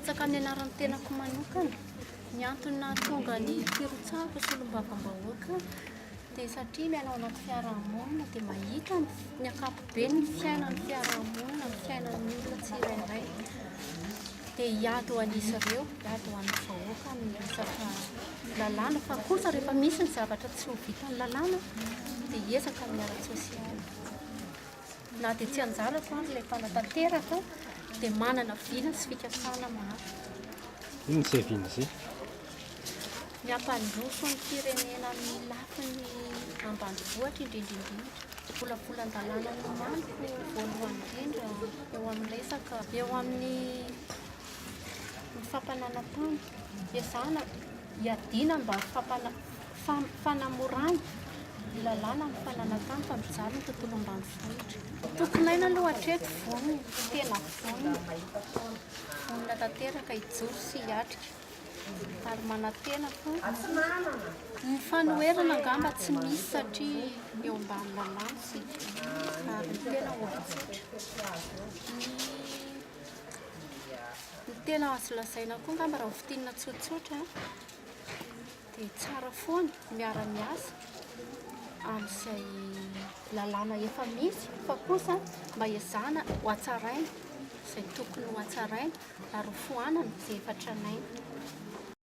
Hirotsaka amin'ny anaran'ny tenako manokana. Ny antony nahatonga ny firotsahako solombavambahoaka dia satria miaina ao anaty fiarahamonina dia mahita ny ankapobeny ny fiainan'ny fiarahamonina, ny fiainan'ny olona tsirairay. Dia hiady ho an'izy ireo, hiady ho an'ny vahoaka amin'ny resaka lalàna. Fa kosa rehefa misy ny zavatra tsy ho vitan'ny lalàna dia hiezaka amin'ny ara-tsosialy. Na dia tsy anjarako ary ilay mpanatanteraka dia manana vina sy fikasana maro. Inona izay vina izay? Ny hampandroso ny firenena amin'ny lafiny ambanivohitra indrindra indrindra. Volavolan-dalàna nomaniko voalohany indrindra eo amin'ny resaka eo amin'ny ny fampananan-tany. Ezahana hiadiana mba fampana fanamorana ny lalàna amin'ny fananan-tany fa mijaly ny tontolo ambanivohitra. Tokin'aina aloha hatreto vonona, tena vonona, vonona tanteraka hijoro sy hiatrika ary manantena fa ny fanoherana angamba tsy misy satria eo ambany lalàna isika ary ny tena olon-tsotra. Ny tena azo lazaina koa angamba raha ho fintinina tsotsotra dia tsara foana miara-miasa amin'izay lalàna efa misy fa kosa mba ezahana ho hatsaraina izay tokony ho hatsaraina ary ho foanana izay efa tranainy.